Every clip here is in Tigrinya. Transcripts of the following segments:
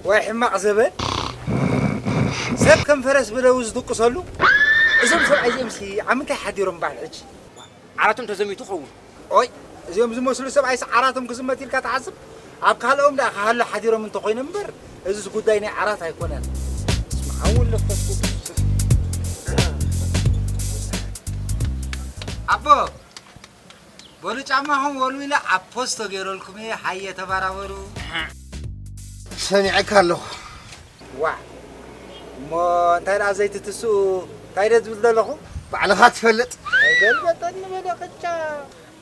ወይ ሕማቕ ዘበን፣ ሰብ ከም ፈረስ ብደው ዝድቅሰሉ። እዞም ሰብኣይ እዚኦም ሲ ኣብ ምንታይ ሓዲሮም በዓል ሕጂ? ዓራቶም ተዘሚቱ ኸውን። ኦይ፣ እዚኦም ዝመስሉ ሰብኣይስ ዓራቶም ክዝመት ኢልካ ትሓስብ? ኣብ ካልኦም ደኣ ክሃሉ ሓዲሮም እንተኾይኖም እምበር፣ እዚስ ጉዳይ ናይ ዓራት ኣይኮነን። በስመ ኣብ ወወልድ ወመንፈስ ቅዱስ። ኣቦ፣ በሉ ጫማኹም ወልዊለ ኣብ ፖስቶ ገይረልኩም እየ፣ ሃየ ተባራበሩ። ሰሚዐካ ኣለኹ። ዋዕ፣ እሞ እንታይ ደኣ ዘይትትስኡ፣ እንታይ ደ ዝብል ዘለኹ? ባዕልኻ ትፈልጥ። ኣይገልበጠኒ በለ ቅጫ።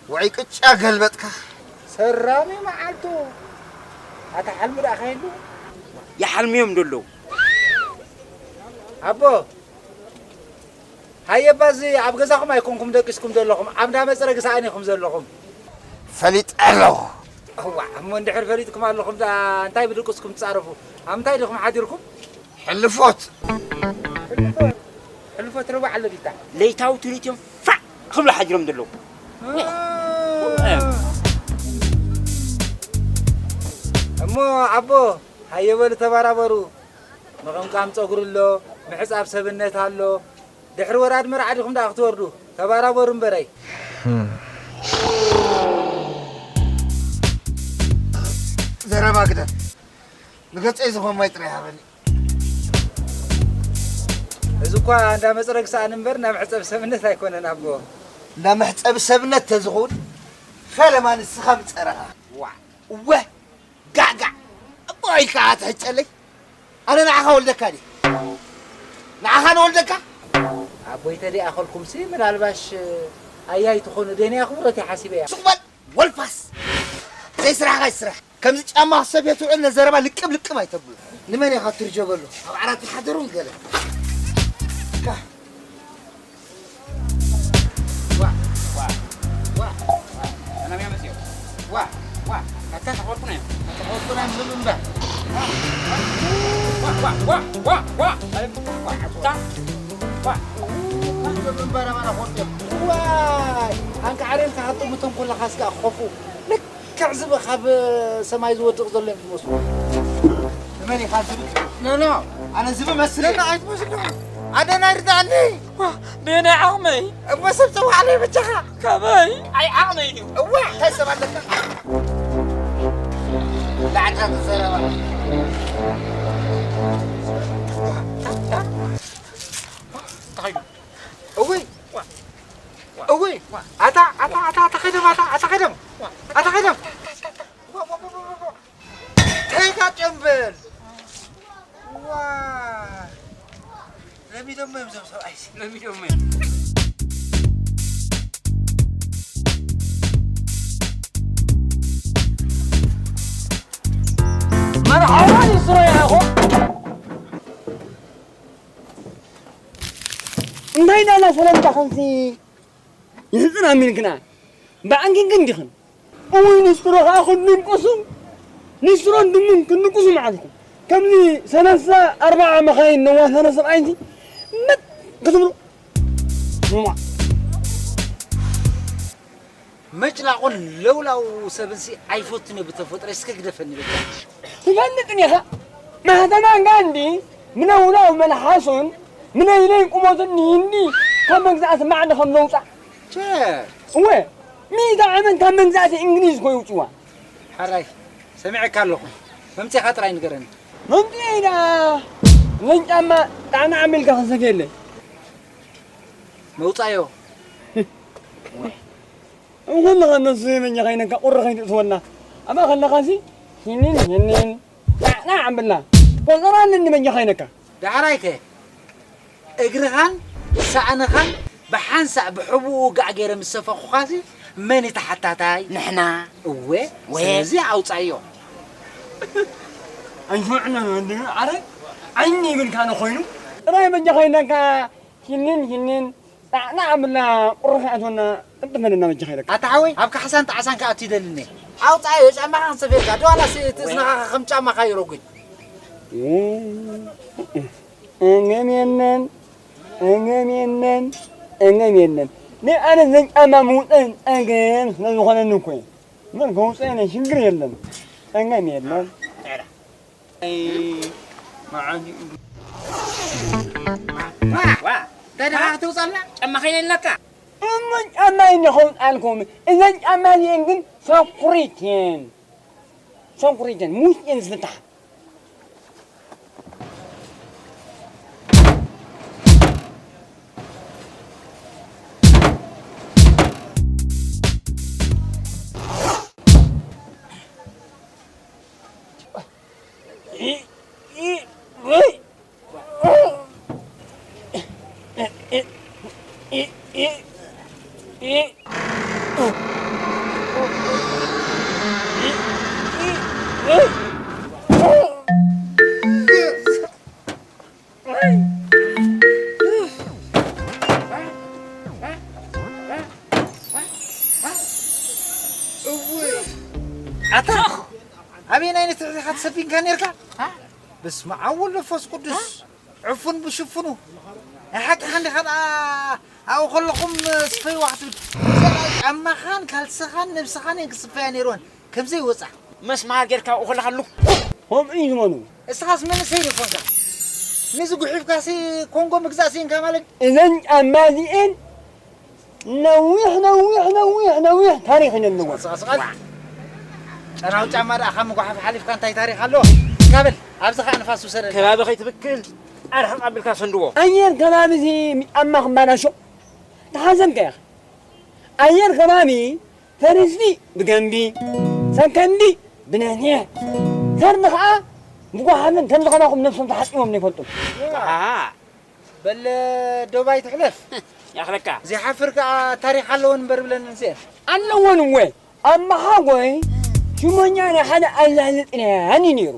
ውዑይ ቅጫ ገልበጥካ። ሰራሚ መዓልቱ። ኣታ ሓልሚ ደኣ ከይሉ? ይሓልምዮም ደለዉ። ኣቦ፣ ሃየባ እዚ ኣብ ገዛኹም ኣይኮንኩም ደቂስኩም ዘለኹም፣ ኣብ እንዳ መጽረጊ ሰኣን ኢኹም ዘለኹም። ፈሊጠ ኣለኹ። እዋዕ፣ እሞ እንድሕር ፈሊጥኩም ኣለኹም ደኣ እንታይ ብድቅስኩም ትጻረፉ? ኣብ ምንታይ ዲኹም ሓዲርኩም? ሕልፎት። ሕልፎት? ሕልፎት ረቡዕ ኣሎ ዲታ? ለይታዊ ትርኢት እዮም ፋዕ ክብሉ ሓዲሮም ዘለዉ። እ። እሞ ኣቦ፣ ሃየ በሉ ተባራበሩ። ምቕምቃም ጸጉሪ ኣሎ፣ ምሕጻብ ሰብነት ኣሎ። ድሕሪ ወራድ መርዓ ዲኹም ደኣ ክትወርዱ? ተባራበሩ እምበረይ። ዘረባ ግደፍ። ንገጸይ ዝኾን ማይ ጥራይ ሃበኒ። እዚ እኳ እንዳ መጽረጊ ሰኣን እምበር እንዳ መሕጸቢ ሰብነት ኣይኮነን ኣቦ። እንዳ መሕጸቢ ሰብነት ተዝኸውን ፈለማ ንስኻ ምጸረኻ። ዋዕ። እወ። ጋዕጋዕ እሞ ኢልካ ትሕጨለይ? ኣነ ንዓኻ ወልደካ ድየ? ንዓኻ ንወልደካ? ኣቦይ ተደይኣኸልኩምሲ ምናልባሽ ኣያይ ትኾኑ ደንያ ክብረት እየ ሓሲበያ። ሱቕ በል ወልፋስ! ዘይስራሕኻ ይስራሕ። ከምዚ ጫማ ክሰፍየ ትውዕል ነዘረባ ልቅብ ልቅብ ኣይተብሉ። ንመን ኢኻ ትርጀበሉ? ኣብ ዓራት ይሓደሩን ገለ። ካ- ዋ፣ ዋ፣ ዋ፣ ዋ። ሰላም ያመጽዮ። ዋ፣ ዋ። ኣታ ተኸልኩና እዮም። ኣታ ተኸልኩና እዮም ዝብል እምበር። ዋ፣ ዋ፣ ዋ፣ ዋ፣ ዋ። ኣታ፣ ዋ። ዝብል እምበር ኣባና ኾልኩ እዮም። ዋይ፣ ኣንቃዕሬን ተሃጥሙቶም ኮለኻ ስጋ ኾፉ። ልክዕ ዝብኢ ካብ ሰማይ ዝወድቕ ዘሎ እዮም ዝመስሉ። ንመን ኢኻ ዝብኢ? ኖ፣ ኖ። ኣነ ዝብኢ መስል እየ። ኖ፣ ኣይትመስሉ። ኣደና ይርዳእኒ። ዋ፣ በየናይ ዓቕመይ? እሞ ሰብ ጸዋዕለይ በጃኻ። ካበይ? ኣይ ዓቕመይ እዩ። እዋ፣ እንታይ ሰብ ኣለካ? ላዕታ ትዘረባ። እንታይ እዩ? እውይ። ዋ። እውይ፣ ኣታ፣ ኣታ፣ ኣታ፣ ኣታ ከይዶም፣ ኣታ፣ ኣታ ከይዶም፣ ኣታ ከይዶም። ዋ፣ ዋ፣ ዋ፣ ዋ፣ ዋ። ተጋጭዮም በል። ዋ። ለሚዶሞ እዮም እዞም ሰብኣይሲ፣ ለሚዶሞ እዮም። መርሓባ ንስሮ ያኾ። እንታይ ዳና ሰለምታ ከምዚ ይሕጽን ኣሚንክና ብዓንኪን ክንዲኽን። እውይ ንስሮ ኸኣ ክንድንቁሱ ንስሮን ድሙን ክንድንቁሱ መዓልኩም ከምዚ ሰለስተ ኣርባዓ መኻይን ነዋሰነ ሰብኣይንቲ መጥ ክትብሉ። እማ። መጭላቑን ለውላው ሰብንሲ ኣይፈቱን እየ ብተፈጥሮ። እስከ ግደፈኒ በጃ። ትፈልጥን ኢኻ፣ ማህተማ ጋንዲ ምነውናው መልሓሱን ምነይነይ ቁመቱን ንሂንዲ ካብ መግዛእቲ ማዕዲ ከም ዘውፃእ። ቸ። እወ፣ ሚእቲ ዓመት ካብ መግዛእቲ እንግሊዝ እኮ የውፅዋ። ሓራይ፣ ሰሚዐካ ኣለኹ። መምፅኻ ጥራይ ንገረኒ። መምፅኤ ኢዳ፣ ነን ጫማ ጣዕና ዓሚልካ ክሰፍየለይ። መውፃዮ። እንኳን ለኻ እነሱ የመኛ ኸይነካ ቁሪ ኸይትእትወና። ኣማ ከለኻሲ ሂኒን ሂኒን ናዕናዕ ኣንብልና። ቆጸራ ኣለኒ መኛ ኸይነካ። ዳሕራይ ከ እግርኻን ሳእንኻን ብሓንሳእ ብሕቡኡ ጋዕ ገይረ ምስ ሰፈኹኻሲ መን እዩ ተሓታታይ? ንሕና። እወ፣ ወ- ስለዚ ኣውጻዮ። ኣይስምዕና እንዲ ዓረ ዓይኒ ይብልካ ንኾይኑ። ጥራይ መኛ ኸይነካ ሂንን ሂንን ጣዕና ኣብላ ቁሩሕ ኣቶና ቅድመ ለና በጃኻ ኢለካ። ኣታ ሓወይ፣ ኣብ ካሕሳን ጣዕሳን ከኣ እትይደልኒ። ኣውጻዮ ጫማኻ ክንሰፍየልካ። ዶ ዋላስ እቲ እዝንኻ ከም ጫማኻ ይረጉድ? እም፣ እም፣ እም፣ እም፣ እም፣ እም፣ እም፣ እም። ንኣነ ዘን ጫማ ምውፀን ጸገም ስለ ዝኾነኒ እኮ እዩ። ምን ከውፀ የለ ሽግር የለን። ጸገም የለን። ዋ፣ እንታይ ደኻ ክትውፀልና? ጫማ ኸይነ ኣለካ? እሞ ጫማ ይነ ከውፅኣልኩም። እዘን ጫማ እዚአን ግን ሰኩሪት እየን። ሰኩሪት እየን። ሙስ እየን ዝፍታሕ። ኣታ ኣበየናይ ነቲ ኢኻ ተሰፊንካ ነርካ? በስመ ኣብ ወወልድ ወመንፈስ ቅዱስ። ዕፉን ብሽፉኑ። ናይ ሓቂ ሓንዲኻ ደኣ ኣብኡ ከለኹም ስፈይዋ ክትብል። እዛ ጫማኻን ካልስኻን ነብስኻን እየን ክስፈያ ነይርወን። ከምዘይ ወጻ። መስማር ጌርካ ኣብኡ ከለኻ ሉክ። ከምኡ እዩ ዝበሉ። እስኻስ መንእሰይ ዶ ኮንካ? ነዚ ጉሒፍካሲ ኮንጎ ምግዛእ ስኢንካ ማለት? እዘን ጫማ እዚኤን ነዊሕ፣ ነዊሕ፣ ነዊሕ፣ ነዊሕ ታሪኽ እዩ ዘለዎ። ስቕ፣ ስቕ፣ ስቕ። ጨናዊ ጫማ ደኣ ካብ ምጉሓፍ ሓሊፍካ እንታይ ታሪኽ ኣለዎ? እንካ በል፣ ኣብዚ ኸኣ ንፋስ ውሰደልና። ከባቢ ከይትብክል ኣርሕቕ ኣቢልካ ሰንድዎ። ኣየር ከባቢ እዚ ጫማ ክባላሾ ተሓሰብካ ኢኻ። ኣየር ከባቢ ፈርስቲ ብገምቢ፣ ሰከንዲ ብነኒሕ፣ ሰርዲ ኸኣ ብጓሓፍን ከም ዝኸናኹም ነብሶም ተሓጺቦም ዘይፈልጡ። ኣሃ። በል ዶባይ ትሕለፍ። ያኽለካ። ዘይሓፍር ከኣ ታሪኽ ኣለወን እምበር ብለን እንስኤን። ኣለወን እወ። ኣመሓጎይ ሽሞኛ ናይ ሓደ ኣዛዚ ጥልያን እዩ ነይሩ።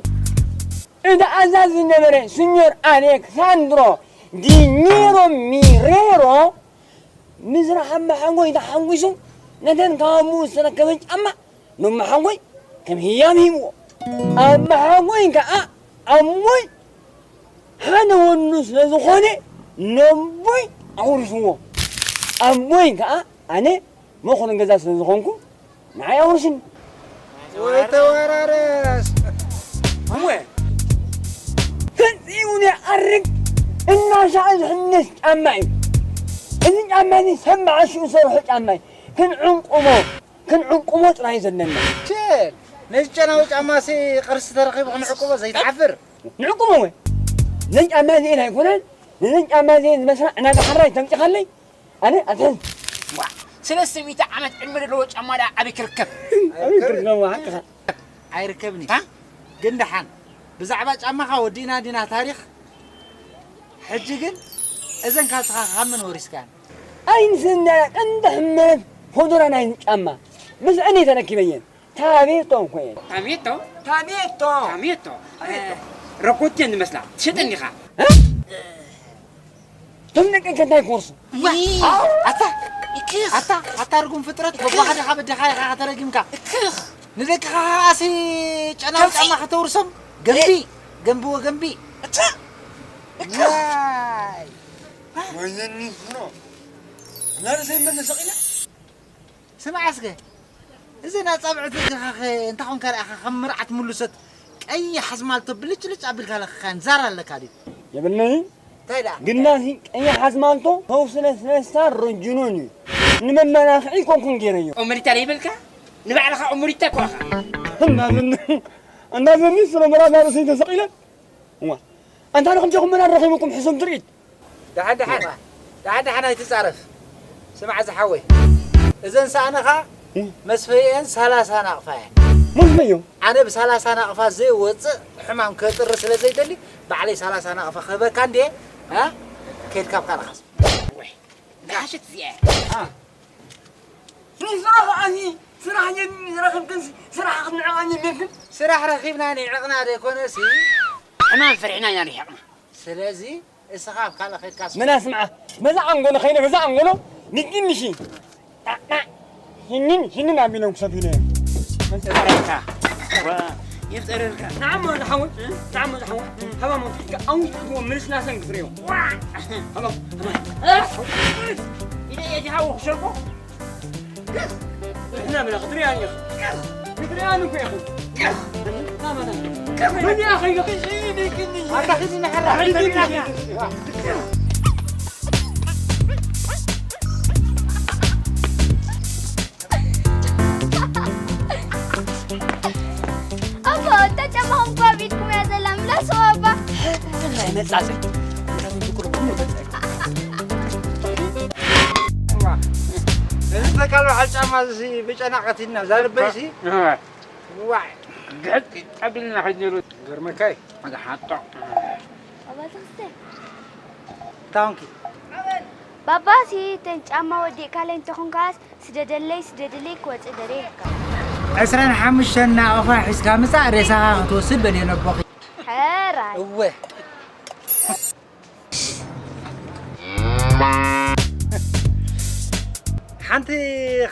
እቲ ኣዛዚ ዝነበረ ሲኞር ኣሌክሳንድሮ ዲኒሮ ሚሬሮ ምስራሕ ኣመሓጎይ ተሓጒሱ ነተን ካብ ኣቦኡ ዝተረከበን ጫማ ነመሓጎይ ከም ህያብ ሂብዎ። ኣመሓጎይ ከኣ ኣቦይ ሓደ ወኑ ስለ ዝኾነ ነቦይ ኣውሪስዎ። ኣቦይ ከኣ ኣነ መኹን ገዛ ስለ ዝኾንኩ ንዓይ ኣውርስኒ። ወይ ተወራረስ። እወ። ፈጺሙ ዘይኣርግ እናሻቐ ዝሕነስ ጫማ እዩ። እዚ ጫማ እዚ ሰብ መዓሽኡ ዝሰርሖ ጫማ እዩ። ክንዕንቁሞ ክንዕቁቦ ጥራይ ዘለና። ቸል፣ ነዚ ጨናዊ ጫማሲ ቅርሲ ተረኺቡ ክንዕቁቦ ዘይትሓፍር? ንዕቁቦ ወይ? ነዚ ጫማ እዚ ኣይኮነን፣ ነዚ ጫማ እዚ ዝመስላ ዕናዳ ሓራይ ተምፂኻለይ? ኣነ ኣትሕዝ። ዋ፣ ሰለስተ ሚእቲ ዓመት ዕድመ ዘለዎ ጫማ ደኣ ኣበይ ክርከብ? ኣበይ ክርከብ? ሓቅኻ። ኣይርከብን እዩ። ታ? ግን ደሓን፣ ብዛዕባ ጫማኻ ወዲእና ዲና ታሪኽ? ሕጂ ግን እዘን ካልስኻ ካብ መን ወሪስካን? ኣይንስነ ቀንዲ ሕመት ፎዶራ ናይ ጫማ ምስ ዕኒ ተረኪበየን። ታቤቶ እኮ እየን። ታሜቶ? ታቤቶ። ታሜቶ። ታቤቶ። እ፣ ረኮት እየን ዝመስላ። ትሸጠን ዲኻ? እ? እቶም ደቂ እንታይ ክወርሱ? ዋ! ኣታ! ኣታ! ኣታ ርጉም ፍጥረት፣ በባኻ ዲኻ በዲኻ ኢኻ ተረጊምካ። እክኽ! ንደቅኻ ኸኣሲ ጨናዊ ከመይ? ጫማ ከተውርሶም? ገንቢ! ገንቢ ወገንቢ! እታ! እክኽ! ዋይ! ወይኒ ብሮ! እና ርእሰይ መለሰ ቂለ? ስማዕ እስከ፣ እዘን ኣጻብዕቲ እግርኻ ኸ እንታይ ኾንካ ደኣ ከም መርዓት ምሉሰት ቀይሕ ኣዝማልቶ ብልጭልጭ ኣቢልካ ለኽኻን ዛር ኣለካ ድዩ? የብለይን። እንታይ ደኣ? ግናሲ ቀይሕ ኣዝማልቶ ፈውሲ ለስለሳ ሮጅኖን እዩ። ንመመላኽዒ ኮንኩን ገይረዮ። ኦመሪታ ዘይበልካ? ንባዕልኻ ኦመሪታ እኮ ኢኻ። እናዘኒ፣ እናዘኒ ስለ መርዓት ኣብ ርእሰይ ተሰቒለ። እዋ፣ ኣንታ ንኹም ዲኹም መን ኣረኺብኩም ሕሱም ትርኢት? ደሓን፣ ደሓን። ደሓን፣ ደሓን ኣይትጻረፍ። ስማዕ ዝሓወይ፣ እዘን ሰኣነኻ እም። መስፈይአን ሰላሳ ናቕፋ እየን። መስፈዮ? ኣነ ብሰላሳ ናቕፋ ዘይወጽእ ሕማም ከጥሪ ስለ ዘይደሊ፣ ባዕለይ ሰላሳ ናቕፋ ክህበካ እንድየ፣ እ? ከይድካ ኣብ ካልእ ሓስብ። ወይ፣ ዝሓሸት እዚኣ እያ። አ። ንስራሕ ኣዚ ስራሕ የን ረኺብክን ስራሕ ክንዕቕ ኣየድልየክን? ስራሕ ረኺብና ንዕቕና ዘይኮነሲ፣ ሕማም ፈሪሕና ኢና ርሒቕና። ስለዚ እስኻ ኣብ ካልእ ኸድካስ መና ስምዓ፣ መዛ ኣንጎሎ ኸይነ፣ መዛ ኣንጎሎ ንግንሺ። ጣዕጣዕ፣ ሂንን፣ ሂንን ኣቢሎም ክሰፍዩና እዮም። መን ተጠረርካ? ዋ፣ የፍጠረርካ። ንዓሞ ዝሓወይ፣ ንዓሞ ዝሓወይ። ሃባሞ፣ ኣውይ፣ ምልስላሰን ክፍርዮ። ዋ! ሃባሞ፣ ሃባሞ። ኢለ እየ ዝሓወ ክሸልኮ? ንሕና ብና ክትሪኣኒ ኢኻ። ክትሪኣኒ እኮ ኢኹም። ምን ኢኻ ኢኻ? ኣታ ኺዲ ንሓራ። ኣቦ፣ እታ ጫማኹም እኮ ኣብ ኢድኩም እያ ዘላ፣ ምለስዎ ኣባ። ናይ መጻጸይ። እዚ ተካል በዓል ጫማ እዚ ብጨና ቀቲልና፣ እዛ ልበይሲ። እዋ። ዋይ። ግሕጥ ኣቢልና ኸይድ ነይሩ። ገርመካይ። ዝሓጦ። ኣባ ተኽስተ። ታንኪ። ባባሲ፣ እተን ጫማ ወዲእካለይ እንተኾንካስ፣ ስደደለይ፣ ስደደለይ ክወጽእ ደልየ ኢልካ። ዕስራን ሓሙሽተን ናቕፋ ሒዝካ ምጻእ፣ ሬሳኻ ክትወስድ በልዮ ነቦኺ። ሕራይ። እወ። ሓንቲ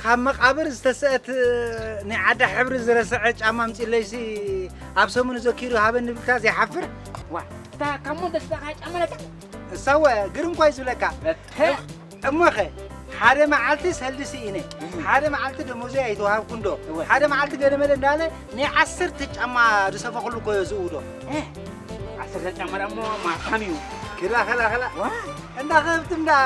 ካብ መቓብር ዝተስአት ናይ ዓዳ ሕብሪ ዝረስዐ ጫማ ኣምጺለይሲ፣ ኣብ ሰሙን ዘኪሩ ሃበኒ ብልካ ዘይሓፍር። ዋ፣ እታ ካብ ሞንተ ዝተሰርሐ ጫማ ነታ? እሳወ ግርም እኳ እዩ ዝብለካ። እተ- እሞኸ፣ ሓደ መዓልቲ ሰልዲ ስኢነ፣ እህ። ሓደ መዓልቲ ደሞዘይ ኣይተዋሃብኩ እንዶ፣ እወ። ሓደ መዓልቲ ገለመለ እንዳለ ናይ ዓሰርተ ጫማ ዝሰፈኽሉ እኮ እየ ዝእውዶ። እህ። ዓሰርተ ጫማ ደሞ ማታም እዩ። ክላ፣ ክላ፣ ክላ። ዋ። እንዳ ከብትም ደኣ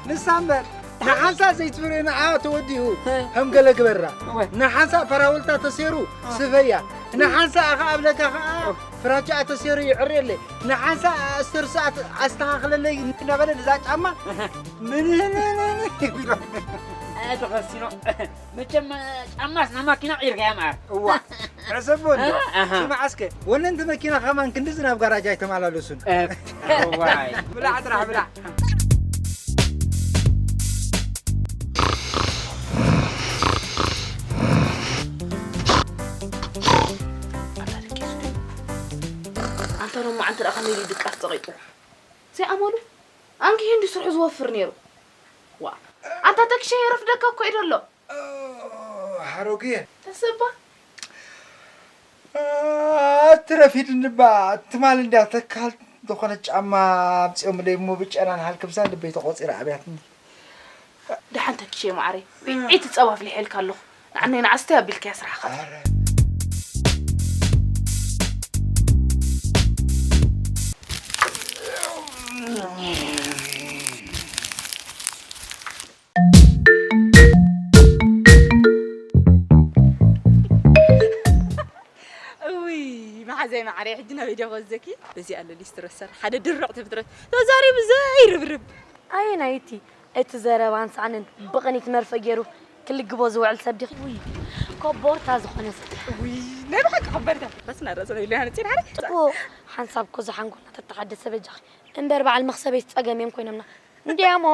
ንሳ እምበር፣ ንሓንሳእ ዘይትፍርዮ ንዓ ተወዲኡ እህ። ከም ገለ ግበራ። እወ። ንሓንሳእ ፓራወልታ ተሰይሩ እህ። ስፈያ። ንሓንሳእ ኣኻ ኣብለካ ኸዓ እህ። ፍራቻ ተሰይሩ ይዕርየለይ። ንሓንሳእ ኣስተር ሰዓት ኣስተኻኽለለይ እንዳበለ ንዛ ጫማ እህ። ምን ይብሎ። ኣይ ተኸሲኖ። መቸም ጫማስ ናብ ማኪና ቀይርካያ መዓር። እዋ፣ ሕሰቦ እንዶ። ኣሃ። ስማዕ እስከ፣ ወነንቲ መኪና ከማን ክንድዚ ናብ ጋራጅ ኣይተመላለሱን። እ፣ እዋይ። ብላዕ ጥራሕ ብላዕ። ኣታ ደቂሱ ድዩ? ኣንታ ሎማዓንቲ ደኣ ከመይ ኢሉ ድቃስ ጸቒጡ? ዘይኣመሉ? ኣንጊሁ እንዲ ስርሑ ዝወፍር ነይሩ። ዋ፣ ኣንታ ተክሸ የረፍደካ እኮ እዩ ደሎ። ኦ፣ ሓረጉየ። ተሰባ? ኣቲ ረፊድኒ እባ፣ ትማል እንድያ ተካል ዝኾነ ጫማ ኣምጺኦምለይ እሞ ብጨናን ሃልክምሳን ልበይ ተቖጺረ ኣብያትኒ። ደሓን ተኪሸ መዓረይ፣ ዒቲ ጸባ ኣፍሊሐልካ ኣለኹ። ንዓነይ ንዓስተይ ኣቢልካያ ስራሕኻ። ኣረ። እውይ፣ መሓዛይ መዓረይ፣ ሕጂ ናበይ ዲያ ክወስደኪ? በዚ ኣሎ ሊስትሮ ሰር፣ ሓደ ድርቕ ትፍጥረት፣ ተዛሪቡ ዘይርብርብ። ኣየናይ እቲ፣ እቲ ዘረባን ሳዕንን ብቕኒት መርፈ ገይሩ ክልግቦ ዝውዕል ሰብ ዲኺ? ውይ፣ ኮቦርታ ዝኾነ ሰብ። ውይ፣ ናይ ብሓቂ ኮቦርታ። በስና ርእስና ኢሉ ሃነፂ ድሓረ። እኮ፣ ሓንሳብ እኮ ዝሓንጎልና ተተሓደሰ በጃኺ። እምበር በዓል መኽሰበይስ ጸገም እዮም ኮይኖምና። እንዲያሞ።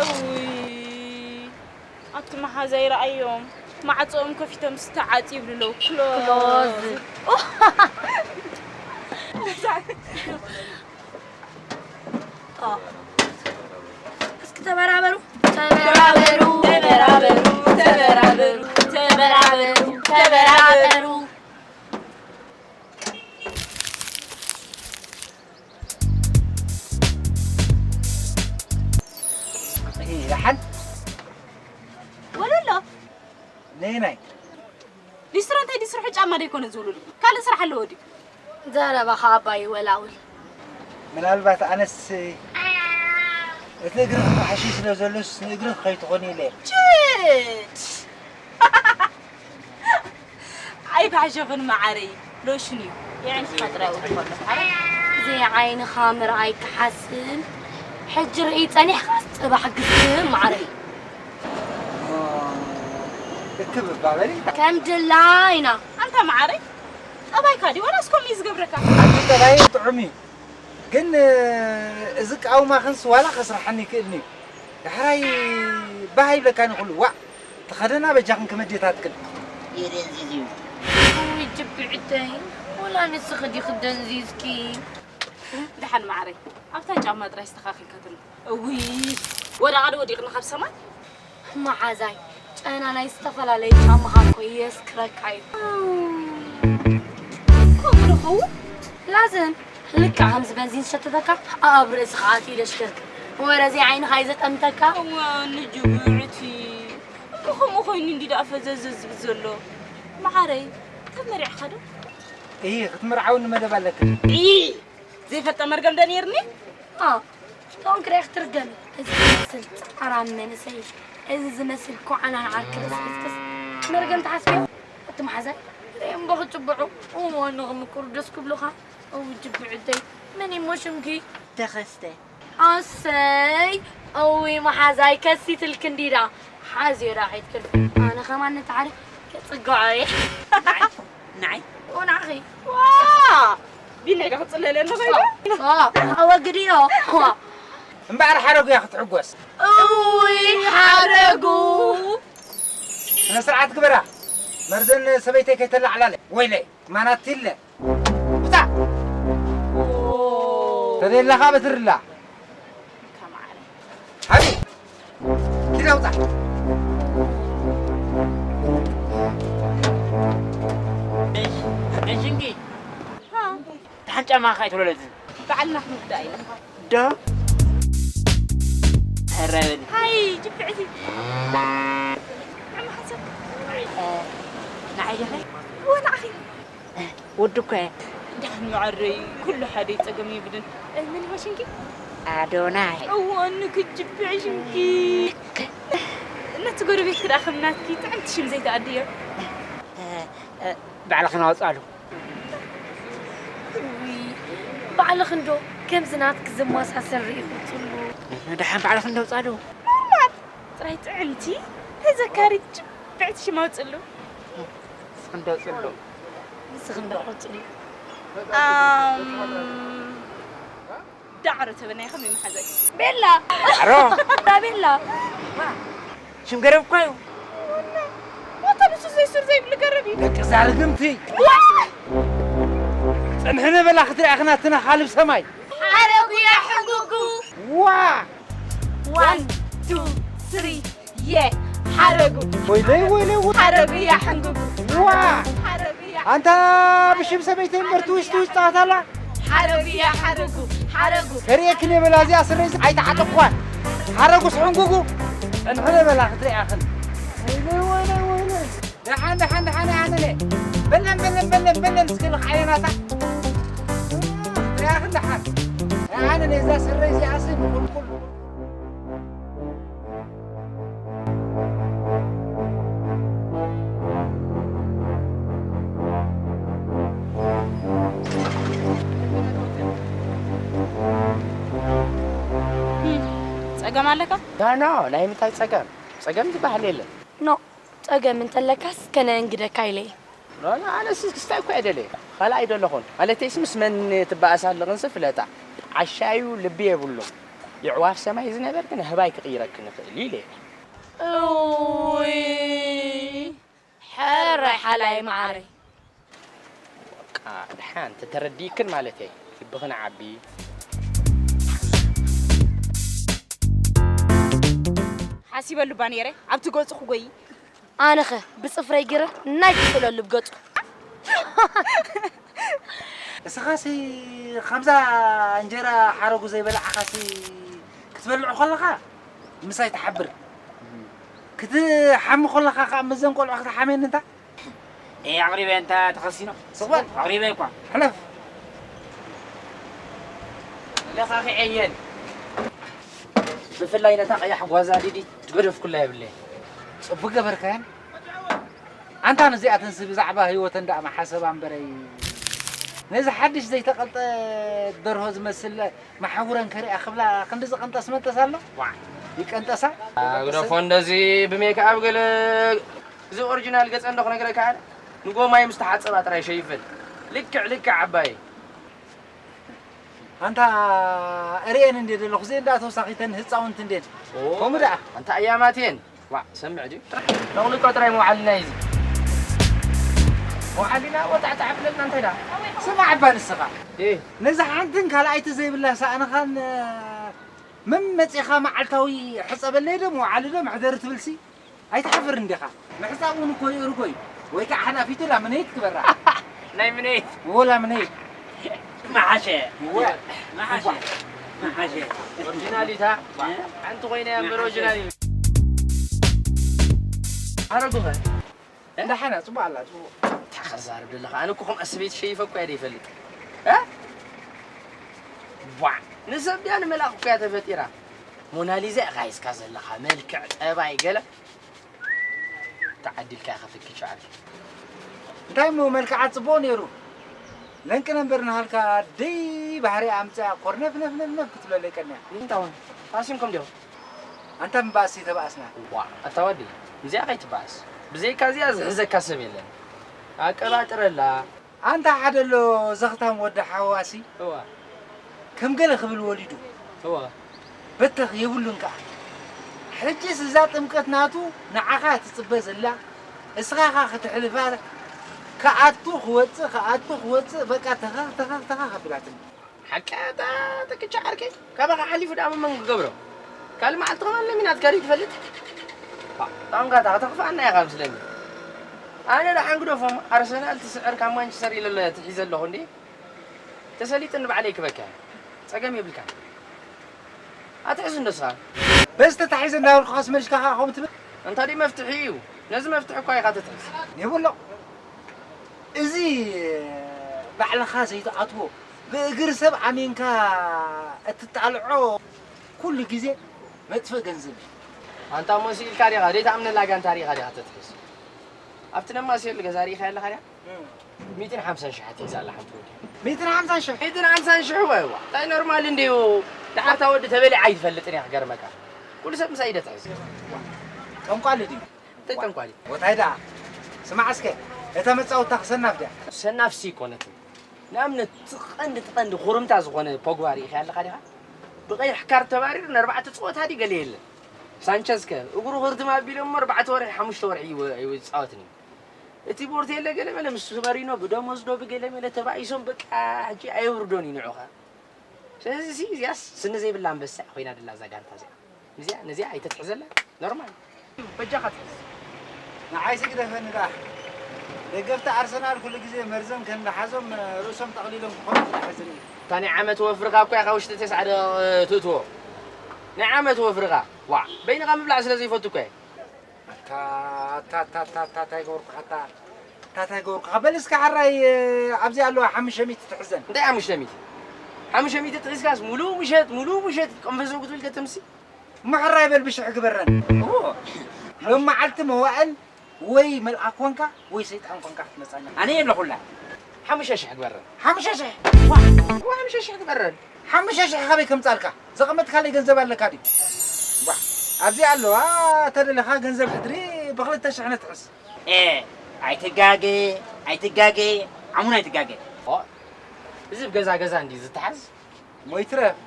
እውይ፣ ኣቲ መሓዛይ ረኣዮም። ማዕጾኦም ከፊቶም ዝተዓጽ ይብሉ ኣለዉ። ክሎዝ። ክሎዝ። እስኪ ተበራበሩ። ተበራበሩ፣ ተበራበሩ፣ ተበራበሩ፣ ተበራበሩ፣ ተበራበሩ። ይልሓል። ወለሎ። ነይናይ። ሊስትሮ እንታይ ድዩ ስርሑ? ጫማ ዶ ኣይኮነ ዝውልሉ? ካልእ ስራሕ ኣለዎ ድዩ? ዘረባኻ ኣባይ ወላውል። ምናልባት ኣነስ እቲ እግርኺ ፋሕሹ ስለ ዘሎስ ንእግርኺ ከይትኾኒ ኢለ እየ። ችድ! ኣይፋሕሸኽን መዓረይ፣ ሎሽን እዩ። የዕንኻ ጥራይ ውድእ ከሎ። ዘይዓይንኻ ምርኣይ ክሓስም፣ ሕጂ ርኢ ጸኒሕካስ ጽባሕ ግስም መዓረይ። እክብ እባ በሊ። ከም ድላይና። ኣንታ መዓረይ፣ ጠባይካ ድዩ ዋላስ ከምኡ እዩ ዝገብረካ? ኣንቲ ጠባይ ጥዑም እዩ። ግን፣ እዚ ቃውማኽንስ ዋላ ከስርሓኒ ይክእል እዩ። ዳሕራይ ባህ ይብለካኒ ኩሉ። ዋእ፣ ተኸደና በጃኽን ክመዴታትክን። የደንዚዝ እዩ። ውይ፣ ጅብዕተይ፣ ወላ ላንስኺ ዲኺ ደንዚዝኪ? ደሓን መዓረይ፣ ኣብታ ጫማ ጥራይ ኣስተኻኺልካ ትንበር። እውይ፣ ወደቓ ዶ ወዲቕና ካብ ሰማይ? መሓዛይ፣ ጨና ናይ ዝተፈላለዩ ጫማኻ እኮ የስክረካ እዩ። ከምኡ ዶ ኸውን? ላዝም፣ ልክዕ ከምዚ በንዚን ዝሸተተካ ኣብ ርእስኻ ኣትዩ ደሽከርክር። ወረ ዘይዓይንኻ እዩ ዘጠምተካ። እዋ ንጅጉዕቲ፣ እሞ ከምኡ ኮይኑ እንዲ ደኣ ፈዘዘ ዝብል ዘሎ። መዓረይ፣ ተመሪዕኻ ዶ? እይ፣ ክትምርዓውኒ መደብ ኣለክን። እይ፣ ዘይፈልጠ መርገም ዶ ነይርኒ? ኣ፣ ቶን ክሬክ ትርገም። እዚ ዝመስል ጻዕራም መንእሰይ፣ እዚ ዝመስል ኮዓናን ዓርኪ ርእሲ ክትክስ መርገም ትሓስብዮ? እቲ መሓዛይ ርእዮም እምባ ክጭብዑ፣ እሞ ንኽምክሩ ደስ ክብሉኻ። እው ጅብዕተይ፣ መን እሞ ሽምኪ? ተኸስተ። ኣሰይ፣ እውይ መሓዛይ ከሲትልኪ እንዲዳ። ሓዝዮ ዳ ከይትክልፊ። ኣነ ከማን ነቲ ሓደ ከጽግዖ እየ። ንዓይ? ንዓይ? ኦ፣ ንዓኺ። ዋ! ቢኒ ዶ ክጽለለ ኣለኹ ኢሉ? ኦ፣ ኣወግድዮ። ዋ። እምበኣር ሓረጉ እያ ክትሕጎስ። እውይ ሓረጉ። ስነ ስርዓት ግበራ። መርዘን ሰበይተይ ከይተላዕላለ። ወይለይ፣ ማናት ይለ። ውጻእ። ተደለኻ በትርላ። ከማዕረ። ሃቢ። ኪዳ ውጻእ። እሽንኪ። ሃ። ደሓን ጫማኻ ኣይትውለለትን። በዓልና ክንጉዳእ ኢና። ዶ? ሕረ በሊ። ሃይ፣ ጅብዕቲ። ንዓይ ዲኺ? እወ፣ ንዓኺ። ወዲ እኮ እየ። ደሓን መዓረይ፣ ኩሉ ሓደ እዩ፣ ጸገም የብልን። እ፣ መን ይመስልኪ? ኣዶናይ። እወ፣ ንክጅብዕ ሽምኪ። ነቲ ጎረቤትኪ ደኣ ከም ናትኪ ጥዕምቲ ሽም ዘይትኣድዮ። እ፣ እ፣ ባዕልኽን ኣውጻሉ። እውይ፣ ባዕልኽን ዶ ከምዚ ናትኪ ዝመሳሰል ርኢኹ ጽሉ? ደሓን ባዕልኽን ዶ ኣውጻሉ። ኖርማል፣ ጥራይ ጥዕምቲ፣ ተዘካሪት፣ ጅብዕቲ ሽም ኣውጽሉ። ንስኽን ዶ ጽሉ? ንስኽን ዶ ጽሉ? ኣም፣ ዳዕሮ ተበናይ ኸም ይመሓዘይ። ቤላ! ዳዕሮ! ዳ ቤላ! ሽም ገረብ እኮ እዩ። ዋታ ንሱ ዘይሱር ዘይብሉ ገረብ እዩ። ደቂ እዛ ርግምቲ! ጽንሕኒ በላ ክትሪኣ ክናትና ካልብ ሰማይ። ሓረጉ ያ ሕንጉጉ! ዋ! ዋን፣ ቱ፣ ስሪ፣ የ! ሓረጉ! ወይለይ፣ ወይለይ፣ ወይለይ! ሓረጉ ያ ሕንጉጉ! ዋ! ሓረጉ ያ ኣንታ ብሽም ሰበይተይ እምበር ትዊስ ትዊስ ጸዋታ ኣላ። ሓረጉ ያ ሓረጉ፣ ሓረጉ! ከርእየክን እየ በላ እዚኣ ስረይ ኣይተዓጠቕኳን። ሓረጉስ ሕንጉጉ! ጽንሕኒ በላ ክትሪኣኽን። ወይለይ፣ ወይለይ፣ ወይለይ! ደሓን፣ ደሓን፣ ደሓን፣ ኣነነ። በለን፣ በለን፣ በለን፣ በለን፣ እስኪ ልኽዓዮ ናታ። ርኣኽን ደሓን። ኣነነ እዛ ስረይ እዚኣሲ ንቑልቁል። ጸገም ኣለካ? ኖ፣ ኖ፣ ናይ ምንታይ ጸገም? ጸገም ዝበሃል የለን። ኖ፣ ጸገም እንተለካስ ከነእንግደካ ኢለ እየ። ኖ፣ ኖ፣ ኣነስ ክስታይ እኮ እየ ደልየ። ካልእ ኣይደለኹን። ማለተይስ ምስ መን ትበኣሳ ኣለኽንሲ ፍለጣ። ዓሻዩ ልቢ የብሉን። የዕዋፍ ሰማይ ዝነበር ግን ኣህባይ ክቕይረክን ይኽእል እዩ ኢለ እየ። እውይ፣ ሕራይ ሓላይ መዓረይ። በቃ፣ ደሓን ተተረዲእክን ማለተይ። ልብኽን ዓቢ። ሓሲበሉ እባ ነይረ፣ ኣብቲ ገጹ ክጎይ። ኣነኸ ብጽፍረይ ገይረ ናይ ክፍለሉ ብገጹ። እስኻሲ ከምዛ እንጀራ ሓረጉ ዘይበላዕኻሲ ክትበልዕ ከለኻ ምሳይ ትሓብር። ክትሓሚ ከለኻ ከኣ መዘን ቆልዑ ክትሓምየኒ እንታ? ኤ፣ ኣቕሪበ እንታ ተኸሲኖ። ስቕ በል። ኣቕሪበ እኳ። ሕለፍ። ለኻኺዐየን። ብፍላይ ነታ ቀያሕ ጓዛ ዲዲ ትገደፍኩላ የብለይ። ጽቡቅ ገበርካየን። ኣንታ ነዚኣተንሲ ብዛዕባ ህይወተን ደኣ መሓሰባ እምበረይ። ነዚ ሓድሽ ዘይተቐልጠ ደርሆ ዝመስል መሓውረን ከሪኣ ክብላ ክንዲ ዝቐንጠስ መንጠስ ኣሎ? ዋዕ። ይቀንጠሳ? ግደፎ እንደዚ ብሜክኣፕ ገለ እዚ ኦሪጂናል ገጸን ዶ ክነግረካ ኣነ? ንጎማይ ምስ ተሓጸባ ጥራይ ሸይፈን። ልክዕ ልክዕ ዓባይ። ኣንታ እርእየን እንዴ ደለኹ፣ እዚኤን ደኣ ተወሳኺተን ህጻውንቲ እንዴን። ኦ፣ ከምኡ ደኣ። ኣንታ ኣያማት እየን። ዋዕ፣ ሰምዕ ድዩ? ነቕልጦ ጥራይ መውዓልና እዩ እዚ። ወዓሊና ወጣዕጣዕ ብለና እንታይ ዳ? ስማዕ እባ ንስኻ። እ። ነዛ ሓንትን ካልኣይቲ ዘይብላ ሳእንኻን፣ እ፣ መመጺኻ መዓልታዊ ሕጸበለይ ዶ መዋዕሊ ዶ መሕደሪ ትብልሲ? ኣይትሓፍርን ዲኻ? ምሕጻብ እውን እኮ ይእርጎ እዩ። ወይ ከዓ ሓላፊቱ ላምነይት ግበራ። ናይ ምነይት? እዎ ላምነይት። መሓሸ። እወ። መሓሸ። መሓሸ። ኦሪጂናል እዩ እታ። ሓንቲ ኮይና እያ እምበር ኦሪጂናል እዩ። ኣረጉኸ? እንዳ ሓና ጽቡቕ ኣላ፣ ጽቡቕ። እንታይ ከዛርብ ዘለኻ? ኣነ እኮ ከምኣ ሰበይቲ ሸይፈ እኮ እየ ዘይፈልጥ። እ? ቧዕ! ንሰብ ድያ ንመልኣኽ እኮ እያ ተፈጢራ። ሞናሊዛ ኢኻ ሒዝካ ዘለኻ፣ መልክዕ፣ ጠባይ፣ ገለ። ተዓዲልካ ኢኻ ተኪቻ ዓዲ። እንታይ እሞ መልክዓ ጽቡቕ ነይሩ። ለንቅነ እምበር ንሃልካ ደይ ባህሪ ኣምጽኣ ኮርነፍ ነፍ ነፍ ነፍ ክትብለለይ ቀንያ። እንታይ ውን? ፋሲንኩም ዲኹም? ኣንታ ምባእሲ ተባእስና። ዋ፣ ኣታ ወዲ፣ እዚኣ ከይትባእስ። ብዘይካ እዚኣ ዝሕዘካ ሰብ የለን። ኣቀባጥረላ። ኣንታ ሓደ ኣሎ ዘኽታም ወዲ ሓዋሲ። እዋ። ከም ገለ ክብል ወሊዱ። እዋ። በተኽ የብሉን ከኣ። ሕጂስ እዛ ጥምቀት ናቱ ንዓኻ ትጽበ ዘላ፣ እስኻ ኢኻ ክትሕልፋ፣ ክኣቱ ክወጽእ፣ ክኣቱ ክወጽእ፣ በቃ ተኸኽ፣ ተኸኽ፣ ተኸኽ ኣቢላትኒ። ሓቂ ኣታ ተክቻ ዓርከይ፣ ካባኻ ሓሊፉ ደኣ መን ክገብሮ? ካልእ መዓልቲ ከማን ለሚናትካ ድዩ ትፈልጥ? ባ፣ ጣንቃታ ከተኽፍኣና ኢኻ ምስለኒ። ኣነ ደሓን ግደፎም፣ ኣርሰናል ትስዕር ካብ ማንቸስተር ኢለ ትሒዘ ኣለኹ እንዴ? ተሰሊጥኒ ባዕለይ ክበካ። ጸገም የብልካን። ኣትሕዝ እንዶ እስኻ። በዚ ተታሒዘ እንዳበልኩኻስ መልሽካ ኸዓ ከምኡ ትብል? እንታይ ድዩ መፍትሒ እዩ? ነዚ መፍትሒ እኳ ኢኻ ተትሕዝ። የብሎ። እዚ ባዕልኻ ዘይትኣትዎ፣ ብእግሪ ሰብ ኣሚንካ እትጣልዖ ኩሉ ግዜ መጥፍእ ገንዘብ እዩ። ኣንታ እሞ ስኢልካ ዲኻ? ዘይትኣምነላ ጋንታ ርኢኻ ዲኻ ተትሕዝ? ኣብቲ ነማስየሉ ገዛ ርኢኻያ ኣለኻ ድያ? እም። ሚእትን ሓምሳን ሽሕ ትሕዝ ኣላ ሓንቲ ወዲ። ሚእትን ሓምሳን ሽሕ? ሚእትን ሓምሳን ሽሕ ወይ ዋ። እንታይ ኖርማል እንድዩ? ደሓር እታ ወዲ ተበሊዓ ኣይትፈልጥን እያ ክገርመካ። ኩሉ ሰብ ምሳይ ኢደ ትሕዝ። ጠንቋሊ ድዩ? እንታይ ጠንቋሊ? ወታይ ደኣ? ስማዕ እስከ፣ እታ መጻወትታ ሰናፍ ድያ? ሰናፍሲ ኣይኮነትን። ንኣብነት፣ እቲ ቀንዲ፣ እቲ ቀንዲ ኩርምታ ዝኾነ ፖግባ ርኢኻያ ኣለኻ ዲኻ? ብቐይሕ ካርድ ተባሪሩ ንኣርባዕተ ጸወታ ድዩ ገለ የለን። ሳንቸዝ ከ እግሩ ክርትም ኣቢሎም እሞ ኣርባዕተ ወርሒ፣ ሓሙሽተ ወርሒ ይወ-፣ ኣይጻወትን እዩ። እቲ ቦርቴለ ገለ መለ ምስ መሪኖ ብደሞዝ ዶ ብገለ መለ ተባኢሶም በቃ ሕጂ ኣየውርዶን እዩ ንዑ ኸኣ። ስለዚ እዚ እዚኣስ ስኒ ዘይብላ ኣንበሳ ኮይና ደላ እዛ ጋንታ እዚኣ። ነዚኣ፣ ነዚኣ ኣይተትሕዘላ። ኖርማል። በጃኻ ትሕዝ። ንዓይሲ ግደፈኒ ደኣ። ደገፍቲ ኣርሰናል ኩሉ ግዜ መርዘም ከንዳሓዞም ርእሶም ጠቕሊሎም ክኾኑ ጥራሕ ዝርኢ። እታ ናይ ዓመት ወፍርኻ እኮ ኢኻ ውሽጢ ተስዓ ደቂቕ ትእትዎ። ናይ ዓመት ወፍርኻ። ዋዕ፣ በይንኻ ምብላዕ ስለ ዘይፈቱ እኮ እየ። ኣታ፣ ኣታ፣ ኣታ፣ ኣታ፣ ኣታ፣ እንታይ ገበርኩኻ ኣታ? ኣታ፣ እንታይ ገበርኩኻ? በል እስከ ሓራይ፣ ኣብዚ ኣለዋ ሓሙሽተ ሚእቲ ትሕዘን። እንታይ ሓሙሽተ ሚእቲ? ሓሙሽተ ሚእቲ ጥሒስካስ ሙሉእ ምሸት፣ ሙሉእ ምሸት ቅንፈዘው ክትብል ከተምሲ? እሞ ሕራይ በል ብሽሕ ግበረን። እዎ። ሎም መዓልቲ መዋእል ወይ መልኣክ ኮንካ ወይ ሰይጣን ኮንካ ክትመጻና። ኣነ የለኹላ። ሓሙሽተ ሽሕ ግበረን። ሓሙሽተ ሽሕ? ዋ፣ ዋ፣ ሓሙሽተ ሽሕ ግበረን። ሓሙሽተ ሽሕ ካበይ ከምጻልካ? ዘቐመጥካለይ ገንዘብ ኣለካ ድዩ? ዋ፣ ኣብዚ ኣለዋ፣ ተደለኻ ገንዘብ ሕድሪ ብኽልተ ሽሕ ነትሕዝ። ኤ፣ ኣይትጋገ፣ ኣይትጋገ፣ ዓሙን ኣይትጋገ። ኦ፣ እዚ ብ ገዛ ገዛ እንድዩ ዝተሓዝ። ሞይትረፍ፣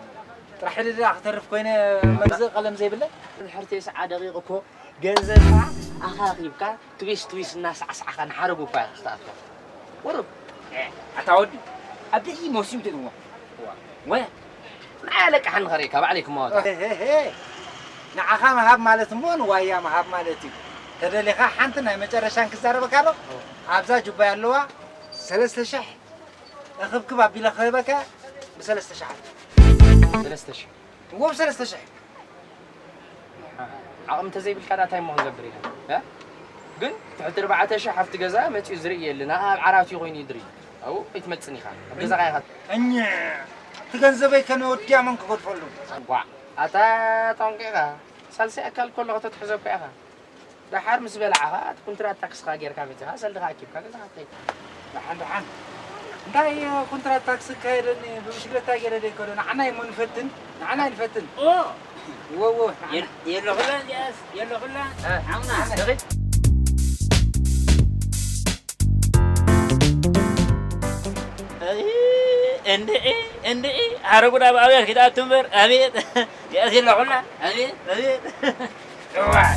ጥራሕ ኢለ ደኣ ክተርፍ ኮይነ መግዝኢ ቀለም ዘይብለይ። ድሕሪ ተስዓ ደቂቕ እኮ ገንዘብካ ኣኻኺብካ ትዊስ ትዊስ እናሳዕሳዕካ ንሓረጉ እኳ ኢኻ ክትኣትዎ። ቁሩብ። ኤ፣ ኣታ ወዲ፣ ኣበይ መሲዩ ትንዋ? እዋ። ወ፣ ንዓይ ኣለቃሕኒ ኸርእየካ፣ ባዕለይ ክመዋቶ። ሄ፣ ሄ፣ ሄ። ንዓኻ ምሃብ ማለት እሞ ንዋያ ምሃብ ማለት እዩ። ተደሊኻ ሓንቲ ናይ መጨረሻን ክዛረበካ ዶ? እዋ። ኣብዛ ጁባይ ኣለዋ፣ ሰለስተ ሽሕ እኽብክብ ኣቢለ ክህበካ ብሰለስተ ሽሕ። ሰለስተ ሽሕ? እዎ፣ ብሰለስተ ሽሕ። ዓቕሚ እንተዘይብልካ ዳ እንታይ እሞ ክንገብር ኢና? እ? ግን ትሕቲ ኣርባዕተ ሽሕ ኣብቲ ገዛ መጺኡ ዝርኢ የለን። ኣብ ዓራቱ ኮይኑ ይድሪ። ኣብኡ ኣይትመጽን ኢኻ። ኣብ ገዛኻ ኢኻ። እኝ፣ እቲ ገንዘበይ ከነወድያ መን ክገድፈሉ? ጓዕ፣ ኣታ ጠንቂኻ። ሳልሳይ ኣካል ከሎ ከተትሕዞ እኮ ኢኻ። ደሓር ምስ በላዕኻ፣ እቲ ኩንትራት ታክስኻ ጌርካ መጺኻ፣ ሰልድኻ ኣኪብካ ገዛኻ ትኸይድ። ደሓን፣ ደሓን። እንታይ ኩንትራት ታክሲ ክካየደኒ፣ ብብሽክለታ ገይረ ዶ ይከዶ? ንዓና እሞ ንፈትን፣ ንዓና ንፈትን። ኦ! እዎ፣ እዎ፣ ንዓና። የል-፣ የለኹላን እዚኣስ፣ የለኹላን። እ፣ ዓምና። ንዓና። ንኺድ። ኣይ፣ እንድዒ፣ እንድዒ፣ ሓረጉድ ኣብ ኣብያት ኪዳቱ እምበር፣ ኣቤት። እዚኣስ የለኹላን። ኣቤት፣ ኣቤት። እዋይ።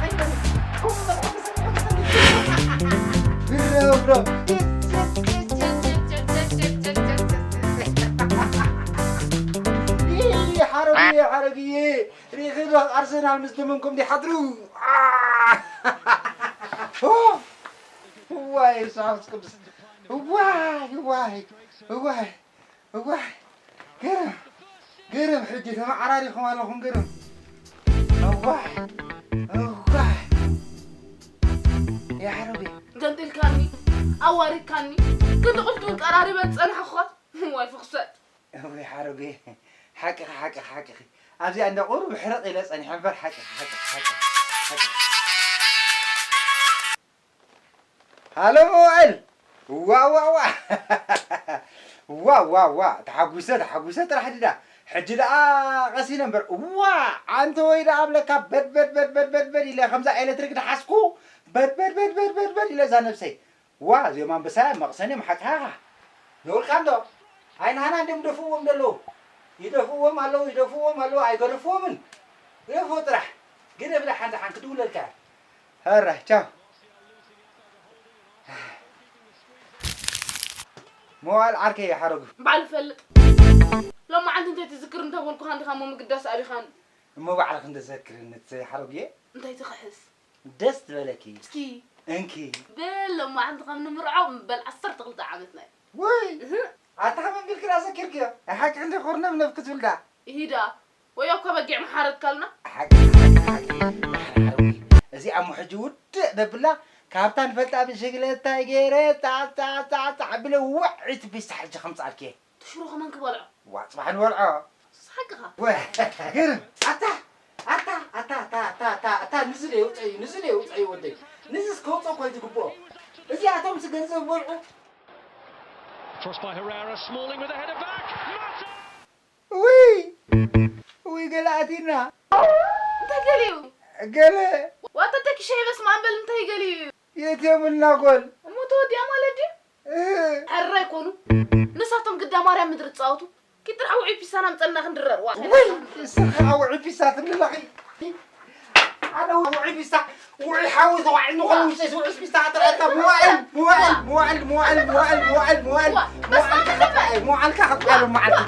ብረብረብ። ይይ፣ ሓረግዬ፣ ሓረግዬ፣ ሪኢኺ ዶ ኣርሰናል ምስ ደመንኩም ዲሓድሩ? ዋይ፣ ሰሓብስ ቅዱስ። ዋይ፣ ዋይ፣ ዋይ፣ ዋይ። ግርም፣ ግርም፣ ሕጂ ተመዓራሪኹም ኣለኹም፣ ግርም። ዋይ፣ ዋይ። ያሕረቢ። ገንጢልካኒ፣ ኣዋሪድካኒ፣ ክንዲ ቁልቱ ቀራሪበን ጸናሕኳ። ዋይ ፍኽሰት። እወይ ሓረጉየ፣ ሓቅኺ፣ ሓቅኺ፣ ሓቅኺ። ኣብዚኣ እንዳ ቁሩብ ሕርቕ ኢለ ጸኒሐ እምበር፣ ሓቅኺ፣ ሓቅኺ፣ ሓቅኺ፣ ሓቅኺ። ሃሎ መዋእል! ዋ፣ ዋ፣ ዋ! ዋ፣ ዋ፣ ዋ! ተሓጒሰ፣ ተሓጒሰ ጥራሕ ድዳ። ሕጂ ደኣ ቀሲነ እምበር፣ ዋ! ኣንተ ወይ ደኣ ኣብለካ በድ፣ በድ፣ በድ፣ በድ፣ በድ፣ በድ ኢለ ከምዛ ኤሌክትሪክ ደሓስኩ፣ በድ፣ በድ፣ በድ፣ በድ፣ በድ፣ በድ ኢለ እዛ ነብሰይ። ዋ፣ እዚኦም ኣንበሳ እዮም፣ መቕሰን እዮም፣ ሓቅኻ ኢኻ። ነውርካ እንዶ። ኣይ፣ ንሃና እንድዮም ይደፍእዎም ዘለዉ። ይደፍእዎም ኣለዉ፣ ይደፍእዎም ኣለዉ፣ ኣይገደፍዎምን። ግደፎ ጥራሕ። ግደፍ ደሓን ደሓን ክድውለልካ እየ። ሕራይ፣ ቻው። መዋእል ዓርከይ እዩ ሓረጉ። ባዕሉ ይፈልጥ። ሎማዓንቲ እንታይ ትዝክር እንተበልኩኻ እንዲኻ እሞ ምግዳስ ኣቢኻኒ። እሞ ባዕልኺ እንተዘክርኒ ትሰይ ሓረጉ እየ። እንታይ ትኽሕስ? ደስ ዝበለኪ። እስኪ። እንኪ። በል ሎማዓንቲ ከም ንምርዖ በል ዓሰርተ ክልተ ዓመትና እዩ። ውይ! እህ። ኣታ ከመን ቢልኪ ደኣ ዘኪርክዮ? ናይ ሓቂ ክንደይ ኮርነብ ነብኪ ትብል ደኣ? ኢሂ ደኣ። ወይ እኮ በጊዕ ምሓረድካልና። ሓቂ፣ ሓቂ፣ ሓቂ። ዳሕና ሓረጉ። እዚኣ እሞ ሕጂ ውድእ ደብላ፣ ካብታ ንፈልጣ ብሽግለታይ ገይረ፣ ጻዕ፣ ጻዕ፣ ጻዕ፣ ጻዕ፣ ብለ ዋዒት ቢሳ ሕጂ ከምጻልኪ እየ። ትሽሮ ከማን ክበልዖ። ዋ፣ ጽባሕ ንበልዖ። ሓቅኻ። ወ-፣ ግርም። ኣታ፣ ኣታ፣ ኣታ፣ ኣታ፣ ኣታ፣ ኣታ፣ ኣታ፣ ንዚ ደይ ውጽዒ፣ ንዚ ደይ ውጽዒ ወደይ። ንዚስ ከውጽኦ እኮ እዩ ዝግብኦ። እዚኣቶምስ ገንዘብ በልዑ። Cross by Herrera, Smalling with a header back. Mata! ውይ! ውይ፣ ገለ ኣቲና። እንታይ ገሊዩ? ገለ። ዋታ ተኪሸ ይበስ ማንበል እንታይ ገሊዩ? የት የብልና ጎል? እሞ ተወዲኣ ማለት ድዩ? እህ። ሕራይ ኮኑ። ንሳቶም ግዳ ማርያም ምድሪ ጻወቱ። ኪጥራሕ ውዑይ ፒሳና ምጸና ክንድረር። ዋ። ውይ፣ ንስኻ ውዑይ ፒሳ ትብልላኺ። ኣነ ውዑይ ፒሳ፣ ውዑይ ሓዊ ተዋዒ ንኾን ውሸስ ውዑይ ፒሳ ጥራይ እታ መዋእል፣ መዋእል፣ መዋእል፣ መዋእል፣ መዋእል፣ መዋእል፣ መዋእል፣ ዋ፣ በስ መዋእልካ ማንበል። ከጥዓይ፣ መዋእልካ ከጥዓይ መዓልቲ።